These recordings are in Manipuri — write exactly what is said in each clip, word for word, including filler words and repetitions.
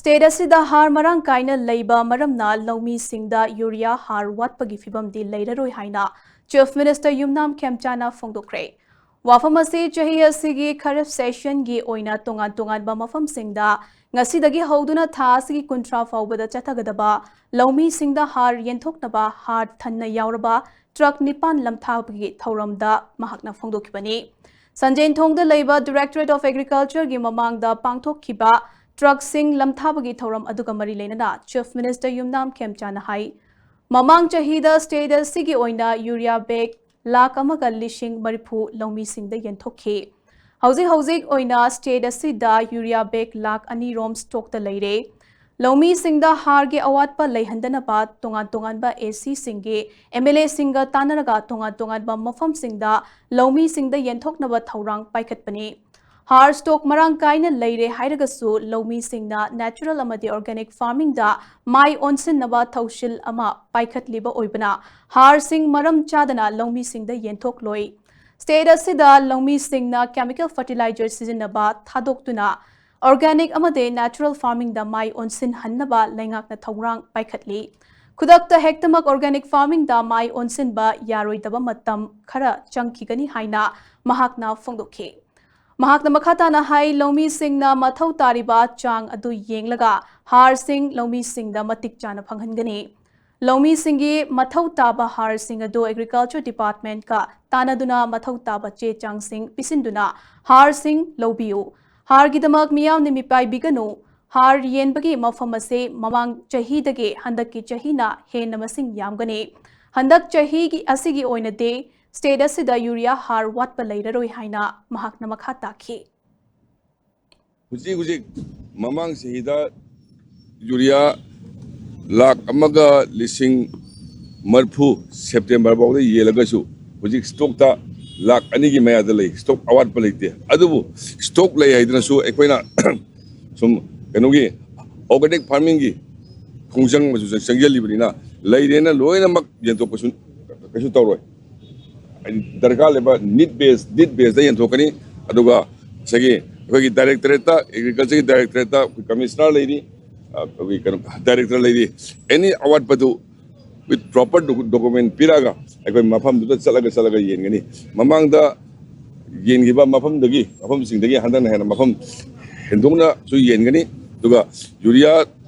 ꯁ꯭ꯇꯦꯠ ꯑꯁꯤꯗ ꯍꯥꯔ ꯃꯔꯥꯡ ꯀꯥꯏꯅ ꯂꯩꯕ ꯃꯔꯝꯅ ꯂꯧꯃꯤꯁꯤꯡꯗ ꯌꯨꯔꯤꯌꯥ ꯍꯥꯔ ꯋꯥꯠꯄꯒꯤ ꯐꯤꯕꯝꯗꯤ ꯂꯩꯔꯔꯣꯏ ꯍꯥꯏꯅ ꯆꯤꯐ ꯃꯤꯅꯤꯁꯇꯔ ꯌꯨꯝꯅꯥꯝ ꯈꯦꯝꯆꯥꯅ ꯐꯣꯡꯗꯣꯛꯈ꯭ꯔꯦ꯫ ꯋꯥꯐꯝ ꯑꯁꯤ ꯆꯍꯤ ꯑꯁꯤꯒꯤ ꯈꯔꯤꯐ ꯁꯦꯁꯟꯒꯤ ꯑꯣꯏꯅ ꯇꯣꯉꯥꯟ ꯇꯣꯉꯥꯟꯕ ꯃꯐꯝꯁꯤꯡꯗ ꯉꯁꯤꯗꯒꯤ ꯍꯧꯗꯨꯅ ꯊꯥ ꯑꯁꯤꯒꯤ ꯀꯨꯟꯊ꯭ꯔꯥ ꯐꯥꯎꯕꯗ ꯆꯠꯊꯒꯗꯕ ꯂꯧꯃꯤꯁꯤꯡꯗ ꯍꯥꯔ ꯌꯦꯟꯊꯣꯛꯅꯕ ꯍꯥꯔ ꯊꯟꯅ ꯌꯥꯎꯔꯕ ꯇ꯭ꯔꯛ ꯅꯤꯄꯥꯟ ꯂꯝꯊꯥꯕꯒꯤ ꯊꯧꯔꯝꯗ ꯃꯍꯥꯛꯅ ꯐꯣꯡꯗꯣꯛꯈꯤꯕꯅꯤ꯫ ꯁꯟꯖꯦꯟꯊꯣꯡꯗ ꯂꯩꯕ Directorate of Agricultureꯒꯤ ꯃꯃꯥꯡꯗ ꯄꯥꯡꯊꯣꯛꯈꯤꯕ ꯇ꯭ꯔꯛꯁꯤꯡ ꯂꯝꯊꯥꯕꯒꯤ ꯊꯧꯔꯝ ꯑꯗꯨꯒ ꯃꯔꯤ ꯂꯩꯅꯅ ꯆꯤꯐ ꯃꯤꯅꯤꯁꯇꯔ ꯌꯨꯝꯅꯥꯝ ꯈꯦꯝꯆꯥꯅ ꯍꯥꯏ, ꯃꯃꯥꯡ ꯆꯍꯤꯗ ꯁ꯭ꯇꯦꯠ ꯑꯁꯤꯒꯤ ꯑꯣꯏꯅ ꯌꯨꯔꯤꯌꯥ ꯕꯦꯒ ꯂꯥꯈ ꯑꯃꯒ ꯂꯤꯁꯤꯡ ꯃꯔꯤꯐꯨ ꯂꯧꯃꯤꯁꯤꯡꯗ ꯌꯦꯟꯊꯣꯛꯈꯤ꯫ ꯍꯧꯖꯤꯛ ꯍꯧꯖꯤꯛ ꯑꯣꯏꯅ ꯁ꯭ꯇꯦꯠ ꯑꯁꯤꯗ ꯌꯨꯔꯤꯌꯥ ꯕꯦꯒ ꯂꯥꯈ ꯑꯅꯤ ꯔꯣꯝ ꯁ꯭ꯇꯣꯛꯇ ꯂꯩꯔꯦ꯫ ꯂꯧꯃꯤꯁꯤꯡꯗ ꯍꯥꯔꯒꯤ ꯑꯋꯥꯠꯄ ꯂꯩꯍꯟꯗꯅꯕ ꯇꯣꯉꯥꯟ ꯇꯣꯉꯥꯟꯕ ꯑꯦꯁꯤꯁꯤꯡꯒꯤ ꯑꯦꯝ ꯑꯦꯜ ꯑꯦꯁꯤꯡꯒ ꯇꯥꯟꯅꯔꯒ ꯇꯣꯉꯥꯟ ꯇꯣꯉꯥꯟꯕ ꯃꯐꯝꯁꯤꯡꯗ ꯂꯧꯃꯤꯁꯤꯡꯗ ꯌꯦꯟꯊꯣꯛꯅꯕ ꯊꯧꯔꯥꯡ ꯄꯥꯏꯈꯠꯄꯅꯤ꯫ ꯍꯥꯔ ꯁ꯭ꯇꯣꯛ ꯃꯔꯥꯡ ꯀꯥꯏꯅ ꯂꯩꯔꯦ ꯍꯥꯏꯔꯒꯁꯨ ꯂꯧꯃꯤꯁꯤꯡꯅ ꯅꯦꯆꯔꯦꯜ ꯑꯃꯗꯤ ꯑꯣꯔꯒꯥꯅꯤꯛ ꯐꯥꯔꯃꯤꯡꯗ ꯃꯥꯏ ꯑꯣꯟꯁꯤꯟꯅꯕ ꯊꯧꯁꯤꯜ ꯑꯃ ꯄꯥꯏꯈꯠꯂꯤꯕ ꯑꯣꯏꯕꯅ ꯍꯥꯔꯁꯤꯡ ꯃꯔꯝ ꯆꯥꯗꯅ ꯂꯧꯃꯤꯁꯤꯡꯗ ꯌꯦꯟꯊꯣꯛꯂꯣꯏ꯫ ꯁ꯭ꯇꯦꯠ ꯑꯁꯤꯗ ꯂꯧꯃꯤꯁꯤꯡꯅ ꯀꯦꯃꯤꯀꯦꯜ ꯐꯔꯇꯤꯂꯥꯏꯖꯔ ꯁꯤꯖꯤꯟꯅꯕ ꯊꯥꯗꯣꯛꯇꯨꯅ ꯑꯣꯔꯒꯥꯅꯤꯛ ꯑꯃꯗꯤ ꯅꯦꯆꯔꯦꯜ ꯐꯥꯔꯃꯤꯡꯗ ꯃꯥꯏ ꯑꯣꯟꯁꯤꯟꯍꯟꯅꯕ ꯂꯩꯉꯥꯛꯅ ꯊꯧꯔꯥꯡ ꯄꯥꯏꯈꯠꯂꯤ꯫ ꯈꯨꯗꯛꯇ ꯍꯦꯛꯇꯃꯛ ꯑꯣꯔꯒꯥꯅꯤꯛ ꯐꯥꯔꯃꯤꯡꯗ ꯃꯥꯏ ꯑꯣꯟꯁꯤꯟꯕ ꯌꯥꯔꯣꯏꯗꯕ ꯃꯇꯝ ꯈꯔ ꯆꯪꯈꯤꯒꯅꯤ ꯍꯥꯏꯅ ꯃꯍꯥꯛꯅ ꯐꯣꯡꯗꯣꯛꯈꯤ꯫ ꯃꯍꯥꯛꯅ ꯃꯈꯥ ꯇꯥꯅ ꯍꯥꯏ, ꯂꯧꯃꯤꯁꯤꯡꯅ ꯃꯊꯧ ꯇꯥꯔꯤꯕ ꯆꯥꯡ ꯑꯗꯨ ꯌꯦꯡꯂꯒ ꯍꯥꯔꯁꯤꯡ ꯂꯧꯃꯤꯁꯤꯡꯗ ꯃꯇꯤꯛ ꯆꯥꯅ ꯐꯪꯍꯟꯒꯅꯤ꯫ ꯂꯧꯃꯤꯁꯤꯡꯒꯤ ꯃꯊꯧ ꯇꯥꯕ ꯍꯥꯔꯁꯤꯡ ꯑꯗꯨ ꯑꯦꯒ꯭ꯔꯤꯀꯜꯆꯔ ꯗꯤꯄꯥꯔꯠꯃꯦꯟꯠꯀ ꯇꯥꯟꯅꯗꯨꯅ ꯃꯊꯧ ꯇꯥꯕ ꯆꯦ ꯆꯥꯡꯁꯤꯡ ꯄꯤꯁꯤꯟꯗꯨꯅ ꯍꯥꯔꯁꯤꯡ ꯂꯧꯕꯤꯌꯨ꯫ ꯍꯥꯔꯒꯤꯗꯃꯛ ꯃꯤꯌꯥꯝꯅ ꯃꯤꯄꯥꯏꯕꯤꯒꯅꯨ꯫ ꯍꯥꯔ ꯌꯦꯟꯕꯒꯤ ꯃꯐꯝ ꯑꯁꯤ ꯃꯃꯥꯡ ꯆꯍꯤꯗꯒꯤ ꯍꯟꯗꯛꯀꯤ ꯆꯍꯤꯅ ꯍꯦꯟꯅ ꯃꯁꯤꯡ ꯌꯥꯝꯒꯅꯤ꯫ ꯍꯟꯗꯛ ꯆꯍꯤꯒꯤ ꯑꯁꯤꯒꯤ ꯑꯣꯏꯅꯗꯤ ꯁ꯭ꯇꯦꯠ ꯑꯁꯤꯗ ꯌꯨꯔꯤꯌꯥ ꯍꯥꯔ ꯋꯥꯠꯄ ꯂꯩꯔꯔꯣꯏ ꯍꯥꯏꯅ ꯃꯍꯥꯛꯅ ꯃꯈꯥ ꯇꯥꯈꯤ꯫ ꯍꯧꯖꯤꯛ ꯍꯧꯖꯤꯛ ꯃꯃꯥꯡ ꯆꯍꯤꯗ ꯌꯨꯔꯤꯌꯥ ꯂꯥꯈ ꯑꯃꯒ ꯂꯤꯁꯤꯡ ꯃꯔꯤꯐꯨ ꯁꯦꯞꯇꯦꯝꯕꯔ ꯐꯥꯎꯗ ꯌꯦꯜꯂꯒꯁꯨ ꯍꯧꯖꯤꯛ ꯁ꯭ꯇꯣꯛꯇ ꯂꯥꯈ ꯑꯅꯤꯒꯤ ꯃꯌꯥꯗ ꯂꯩ, ꯁ꯭ꯇꯣꯛ ꯑꯋꯥꯠꯄ ꯂꯩꯇꯦ꯫ ꯑꯗꯨꯕꯨ ꯁ꯭ꯇꯣꯛ ꯂꯩ ꯍꯥꯏꯗꯨꯅꯁꯨ ꯑꯩꯈꯣꯏꯅ ꯁꯨꯝ ꯀꯩꯅꯣꯒꯤ ꯑꯣꯔꯒꯥꯅꯤꯛ ꯐꯥꯔꯃꯤꯡꯒꯤ ꯈꯣꯡꯖꯪ ꯑꯃꯁꯨ ꯆꯪꯁꯤꯜꯂꯤꯕꯅꯤꯅ ꯂꯩꯔꯦꯅ ꯂꯣꯏꯅꯃꯛ ꯌꯦꯟꯊꯣꯛꯄꯁꯨ ꯀꯩꯁꯨ ꯇꯧꯔꯣꯏ꯫ ꯍꯥꯏꯗꯤ ꯗꯔꯀꯥꯔ ꯂꯩꯕ ꯅꯤꯠ ꯕꯦꯁ ꯅꯤꯠ ꯕꯦꯁꯇ ꯌꯦꯟꯊꯣꯛꯀꯅꯤ꯫ ꯑꯗꯨꯒ ꯉꯁꯥꯏꯒꯤ ꯑꯩꯈꯣꯏꯒꯤ ꯗꯥꯏꯔꯦꯛꯇꯣꯔꯦꯠꯇ, ꯑꯦꯒ꯭ꯔꯤꯀꯜꯆꯔꯒꯤ ꯗꯥꯏꯔꯦꯛꯇꯣꯔꯦꯠꯇ ꯑꯩꯈꯣꯏ ꯀꯃꯤꯁꯅꯔ ꯂꯩꯔꯤ, ꯑ, ꯑꯩꯈꯣꯏꯒꯤ ꯀꯩꯅꯣ, ꯗꯥꯏꯔꯦꯛꯇꯔ ꯂꯩꯔꯤ, ꯑꯦꯅꯤ ꯑꯋꯥꯠꯄꯗꯨ with proper docu-, document ꯄꯤꯔꯛꯑꯒ ꯑꯩꯈꯣꯏ ꯃꯐꯝꯗꯨꯗ ꯆꯠꯂꯒ, ꯆꯠꯂꯒ ꯌꯦꯟꯒꯅꯤ꯫ ꯃꯃꯥꯡꯗ ꯌꯦꯟꯈꯤꯕ ꯃꯐꯝꯗꯒꯤ, ꯃꯐꯝꯁꯤꯡꯗꯒꯤ ꯍꯟꯗꯛꯅ ꯍꯦꯟꯅ ꯃꯐꯝ ꯍꯦꯟꯗꯣꯛꯅꯁꯨ ꯌꯦꯟꯒꯅꯤ꯫ ꯑꯗꯨꯒ ꯌꯨꯔꯤꯌꯥ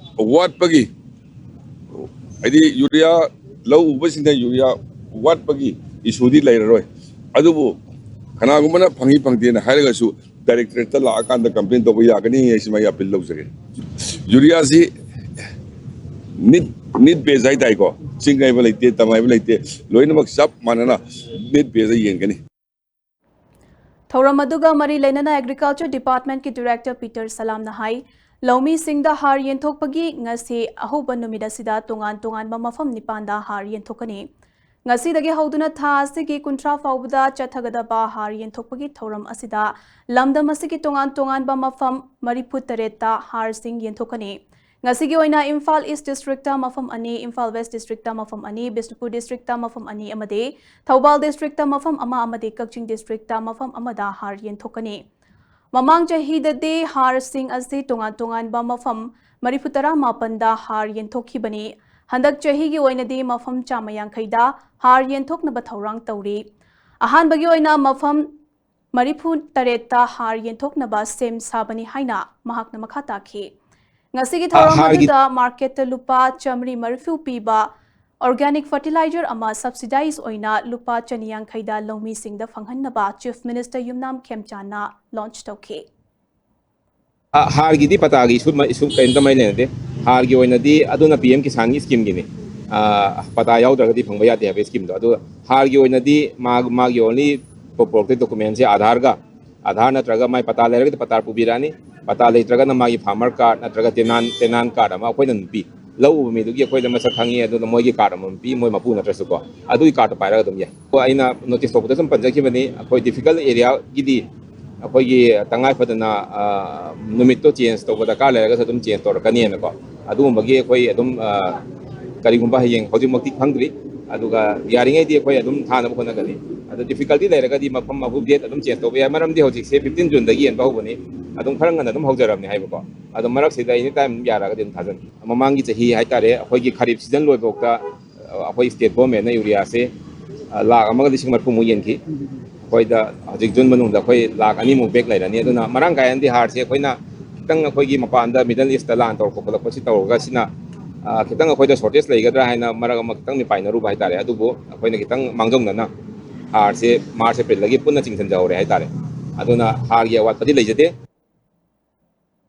ꯋꯥꯠꯄꯒꯤ, ꯍꯥꯏꯗꯤ ꯌꯨꯔꯤꯌꯥ ꯂꯧ ꯎꯕꯁꯤꯡꯗ ꯌꯨꯔꯤꯌꯥ ꯋꯥꯠꯄꯒꯤ ꯏꯁꯨꯗꯤ ꯂꯩꯔꯔꯣꯏ꯫ ꯑꯗꯨꯕꯨ ꯀꯅꯥꯒꯨꯝꯕꯅ ꯐꯪꯏ ꯐꯪꯗꯦꯅ ꯍꯥꯏꯔꯒꯁꯨ ꯗꯥꯏꯔꯦꯛꯇꯣꯔꯦꯠꯇ ꯂꯥꯛꯑꯀꯥꯟꯗ ꯀꯝꯄ꯭ꯂꯦꯟ ꯇꯧꯕ ꯌꯥꯒꯅꯤ ꯍꯥꯏꯁꯤꯃ ꯑꯩ ꯑꯄꯤꯜ ꯂꯧꯖꯒꯦ꯫ ꯌꯨꯔꯤꯌꯥꯁꯤ ꯅꯤꯠ, ꯅꯤꯠ ꯕꯦꯖ ꯍꯥꯏꯇꯥꯔꯦꯀꯣ, ꯆꯤꯡ ꯍꯥꯏꯕ ꯂꯩꯇꯦ, ꯇꯝ ꯍꯥꯏꯕ ꯂꯩꯇꯦ, ꯂꯣꯏꯅꯃꯛ ꯆꯞ ꯃꯥꯟꯅꯅ ꯅꯤꯠ ꯕꯦꯖꯇ ꯌꯦꯟꯒꯅꯤ꯫ ꯊꯧꯔꯝ ꯑꯗꯨꯒ ꯃꯔꯤ ꯂꯩꯅꯅ ꯑꯦꯒ꯭ꯔꯤꯀꯜꯆꯔ ꯗꯤꯄꯥꯔꯠꯃꯦꯟꯠꯀꯤ ꯗꯤꯔꯦꯛꯇꯔ ꯄꯤꯇꯔ ꯁꯂꯥꯝꯅ ꯍꯥꯏ, ꯂꯧꯃꯤꯁꯤꯡꯗ ꯍꯥꯔ ꯌꯦꯟꯊꯣꯛꯄꯒꯤ ꯉꯁꯤ ꯑꯍꯧꯕ ꯅꯨꯃꯤꯠ ꯑꯁꯤꯗ ꯇꯣꯉꯥꯟ ꯇꯣꯉꯥꯟꯕ ꯃꯐꯝ ꯅꯤꯄꯥꯟꯗ ꯍꯥꯔ ꯌꯦꯟꯊꯣꯛꯀꯅꯤ꯫ ꯉꯁꯤꯗꯒꯤ ꯍꯧꯗꯨꯅ ꯊꯥ ꯑꯁꯤꯒꯤ ꯀꯨꯟꯊ꯭ꯔꯥ ꯐꯥꯎꯕꯗ ꯆꯠꯊꯒꯗꯕ ꯍꯥꯔ ꯌꯦꯟꯊꯣꯛꯄꯒꯤ ꯊꯧꯔꯝ ꯑꯁꯤꯗ ꯂꯝꯗꯝ ꯑꯁꯤꯒꯤ ꯇꯣꯉꯥꯟ ꯇꯣꯉꯥꯟꯕ ꯃꯐꯝ ꯃꯔꯤꯐꯨ ꯇꯔꯦꯠꯇ ꯍꯥꯔꯁꯤꯡ ꯌꯦꯟꯊꯣꯛꯀꯅꯤ꯫ ꯉꯁꯤꯒꯤ ꯑꯣꯏꯅ ꯏꯝꯐꯥꯜ ꯏꯁ ꯗꯤꯁꯇ꯭ꯔꯤꯛꯇ ꯃꯐꯝ ꯑꯅꯤ, ꯏꯝꯐꯥꯜ ꯋꯦꯁ ꯗꯤꯁꯇ꯭ꯔꯤꯛꯇ ꯃꯐꯝ ꯑꯅꯤ, ꯕꯤꯁꯅꯨꯄꯨꯔ ꯗꯤꯁꯇ꯭ꯔꯤꯛꯇ ꯃꯐꯝ ꯑꯅꯤ ꯑꯃꯗꯤ ꯊꯧꯕꯥꯜ ꯗꯤꯁꯇ꯭ꯔꯤꯛꯇ ꯃꯐꯝ ꯑꯃ ꯑꯃꯗꯤ ꯀꯛꯆꯤꯡ ꯗꯤꯁꯇ꯭ꯔꯤꯛꯇ ꯃꯐꯝ ꯑꯃꯗ ꯍꯥꯔ ꯌꯦꯟꯊꯣꯛꯀꯅꯤ꯫ ꯃꯃꯥꯡ ꯆꯍꯤꯗꯗꯤ ꯍꯥꯔꯁꯤꯡ ꯑꯁꯤ ꯇꯣꯉꯥꯟ ꯇꯣꯉꯥꯟꯕ ꯃꯐꯝ ꯃꯔꯤꯐꯨ ꯇꯔꯥ ꯃꯥꯄꯟꯗ ꯍꯥꯔ ꯌꯦꯟꯊꯣꯛꯈꯤꯕꯅꯤ꯫ ꯍꯟꯗꯛ ꯆꯍꯤꯒꯤ ꯑꯣꯏꯅꯗꯤ ꯃꯐꯝ ꯆꯥꯝꯃ ꯌꯥꯡꯈꯩꯗ ꯍꯥꯔ ꯌꯦꯟꯊꯣꯛꯅꯕ ꯊꯧꯔꯥꯡ ꯇꯧꯔꯤ꯫ ꯑꯍꯥꯟꯕꯒꯤ ꯑꯣꯏꯅ ꯃꯐꯝ ꯃꯔꯤꯐꯨ ꯇꯔꯦꯠꯇ ꯍꯥꯔ ꯌꯦꯟꯊꯣꯛꯅꯕ ꯁꯦꯝ ꯁꯥꯕꯅꯤ ꯍꯥꯏꯅ ꯃꯍꯥꯛꯅ ꯃꯈꯥ ꯇꯥꯈꯤ꯫ ꯉꯁꯤꯒꯤ ꯊꯧꯔꯝ ꯑꯗꯨꯗ ꯃꯥꯔꯀꯦꯠꯇ ꯂꯨꯄꯥ ꯆꯥꯃꯔꯤ ꯃꯔꯤꯐꯨ ꯄꯤꯕ ꯑꯣꯔꯒꯥꯅꯤꯛ ꯐꯔꯇꯤꯂꯥꯏꯖꯔ ꯑꯃ ꯁꯕꯁꯤꯗꯥꯏꯖ ꯑꯣꯏꯅ ꯂꯨꯄꯥ ꯆꯅꯤ ꯌꯥꯡꯈꯩꯗ ꯂꯧꯃꯤꯁꯤꯡꯗ ꯐꯪꯍꯟꯅꯕ ꯆꯤꯐ ꯃꯤꯅꯤꯁꯇꯔ ꯌꯨꯝꯅꯥꯝ ꯈꯦꯝꯆꯥꯟꯅ ꯂꯣꯟꯆ ꯇꯧꯈꯤ꯫ ꯍꯥꯔꯒꯤꯗꯤ ꯄꯇꯥꯒꯤ ꯏꯁꯨ ꯀꯔꯤꯝꯇ ꯃꯔꯤ ꯂꯩꯅꯗꯦ꯫ ꯍꯥꯔꯒꯤ ꯑꯣꯏꯅꯗꯤ ꯑꯗꯨꯅ ꯄꯤ ꯑꯦꯝ ꯀꯤꯁꯥꯟꯒꯤ ꯁ꯭ꯀꯤꯝꯒꯤꯅꯤ꯫ ꯄꯇꯥ ꯌꯥꯎꯗ꯭ꯔꯒꯗꯤ ꯐꯪꯕ ꯌꯥꯗꯦ ꯍꯥꯏꯕ ꯁ꯭ꯀꯤꯝꯗꯣ꯫ ꯑꯗꯨ ꯍꯥꯔꯒꯤ ꯑꯣꯏꯅꯗꯤ ꯃꯥ-, ꯃꯥꯒꯤ ꯑꯣꯟꯂꯤ ꯄꯨꯔꯛꯇꯣꯏ ꯗꯣꯀꯨꯃꯦꯟꯁꯦ ꯑꯥꯙꯥꯔꯒ, ꯑꯥꯙꯥꯔ ꯅꯠꯇ꯭ꯔꯒ ꯃꯥꯏ ꯄꯇꯥ ꯂꯩꯔꯒꯗꯤ ꯄꯇꯥ ꯄꯨꯕꯤꯔꯛꯑꯅꯤ, ꯄꯇꯥ ꯂꯩꯇ꯭ꯔꯒꯅ ꯃꯥꯒꯤ ꯐꯥꯔꯃꯔ ꯀꯥꯔꯗ ꯅꯠꯇ꯭ꯔꯒ ꯇꯦꯅꯥꯟ, ꯇꯦꯅꯥꯟ ꯀꯥꯔꯗ ꯑꯃ ꯑꯩꯈꯣꯏꯅ ꯑꯗꯨꯝ ꯄꯤ꯫ ꯂꯧ ꯎꯕ ꯃꯤꯗꯨꯒꯤ ꯑꯩꯈꯣꯏꯗ ꯃꯁꯛ ꯈꯪꯉꯤ, ꯑꯗꯨꯅ ꯃꯣꯏꯒꯤ ꯀꯥꯔꯗ ꯑꯃꯃꯝ ꯄꯤ, ꯃꯣꯏ ꯃꯄꯨ ꯅꯠꯇ꯭ꯔꯁꯨꯀꯣ, ꯑꯗꯨꯒꯤ ꯀꯥꯔꯗꯇꯣ ꯄꯥꯏꯔꯒ ꯑꯗꯨꯝ ꯌꯥꯏ꯫ ꯑꯩꯅ ꯅꯣꯇꯤꯁ ꯊꯣꯛꯄꯗ ꯁꯨꯝ ꯄꯟꯖꯈꯤꯕꯅꯤ, ꯑꯩꯈꯣꯏ ꯗꯤꯐꯤꯀꯜꯠ ꯑꯦꯔꯤꯌꯥꯒꯤꯗꯤ ꯑꯩꯈꯣꯏꯒꯤ ꯇꯉꯥꯏ ꯐꯗꯅ ꯅꯨꯃꯤꯠꯇꯣ ꯆꯦꯟꯖ ꯇꯧꯕ ꯗꯔꯀꯥꯔ ꯂꯩꯔꯒꯁꯨ ꯑꯗꯨꯝ ꯆꯦꯟꯖ ꯇꯧꯔꯛꯀꯅꯤꯅꯀꯣ꯫ ꯑꯗꯨꯒꯨꯝꯕꯒꯤ ꯑꯩꯈꯣꯏ ꯑꯗꯨꯝ ꯀꯔꯤꯒꯨꯝꯕ ꯍꯌꯦꯡ, ꯍꯧꯖꯤꯛꯃꯛꯇꯤ ꯈꯪꯗ꯭ꯔꯤ, ꯑꯗꯨꯒ ꯌꯥꯔꯤꯉꯩꯗꯤ ꯑꯩꯈꯣꯏ ꯑꯗꯨꯝ ꯊꯥꯅꯕ ꯍꯣꯠꯅꯒꯅꯤ꯫ ꯑꯗꯣ difficulty ꯂꯩꯔꯒꯗꯤ ꯃꯐꯝ ꯃꯐꯝ date ꯑꯗꯨꯝ change ꯇꯧꯕ ꯌꯥꯏ꯫ ꯃꯔꯝꯗꯤ ꯍꯧꯖꯤꯛꯁꯦ fifteen June ꯗꯒꯤ ꯌꯦꯟꯕ ꯍꯧꯕꯅꯤ, ꯑꯗꯨꯝ ꯈꯔ ꯉꯟꯅ ꯑꯗꯨꯝ ꯍꯧꯖꯔꯕꯅꯤ ꯍꯥꯏꯕꯀꯣ꯫ ꯑꯗꯣ ꯃꯔꯛꯁꯤꯗ any time ꯑꯗꯨꯝ ꯌꯥꯔꯛꯑꯒꯗꯤ ꯑꯗꯨꯝ ꯊꯥꯖꯟꯒꯦ꯫ ꯃꯃꯥꯡꯒꯤ ꯆꯍꯤ ꯍꯥꯏꯇꯥꯔꯦ, ꯑꯩꯈꯣꯏꯒꯤ ꯈꯔꯤꯞ season ꯂꯣꯏꯐꯥꯎꯇ, ꯑ, ꯑꯩꯈꯣꯏ state government ꯅ ꯌꯨꯔꯤꯌꯥꯁꯦ, ꯑ, ꯂꯥꯈ ꯑꯃꯒ ꯂꯤꯁꯤꯡ ꯃꯔꯤꯐꯨꯃꯨꯛ ꯌꯦꯟꯈꯤ꯫ ꯑꯩꯈꯣꯏꯗ ꯍꯧꯖꯤꯛ June ꯃꯅꯨꯡꯗ ꯑꯩꯈꯣꯏ ꯂꯥꯈ ꯑꯅꯤꯃꯨꯛ back ꯂꯩꯔꯅꯤ꯫ ꯑꯗꯨꯅ ꯃꯔꯥꯡ ꯀꯥꯏꯅꯗꯤ ꯍꯥꯔꯁꯦ ꯑꯩꯈꯣꯏꯅ ꯈꯤꯇꯪ ꯑꯩꯈꯣꯏꯒꯤ ꯃꯄꯥꯟꯗ Middle East ꯇ ꯂꯥꯟ ꯇꯧꯔꯛꯄ ꯈꯣꯠꯂꯛꯄꯁꯤ ꯇꯧꯔꯒ ꯁꯤꯅ, ꯑ, ꯈꯤꯇꯪ ꯑꯩꯈꯣꯏꯗ shortage ꯂꯩꯒꯗ꯭ꯔꯥ ꯍꯥꯏꯅ ꯃꯔꯛ ꯑꯃ ꯈꯤꯇꯪ ꯃꯤꯄꯥꯏꯅꯔꯨꯕ ꯍꯥꯏꯇꯥꯔꯦ꯫ ꯑꯗꯨꯕꯨ ꯑꯩꯈꯣꯏꯅ ꯈꯤꯇꯪ ꯃꯥꯡꯖꯧꯅꯅ ꯍꯥꯔꯁꯦ March April ꯗꯒꯤ ꯄꯨꯟꯅ ꯆꯤꯡꯁꯤꯟꯖꯍꯧꯔꯦ ꯍꯥꯏꯇꯥꯔꯦ꯫ ꯑꯗꯨꯅ ꯍꯥꯔꯒꯤ ꯑꯋꯥꯠꯄꯗꯤ ꯂꯩꯖꯗꯦ꯫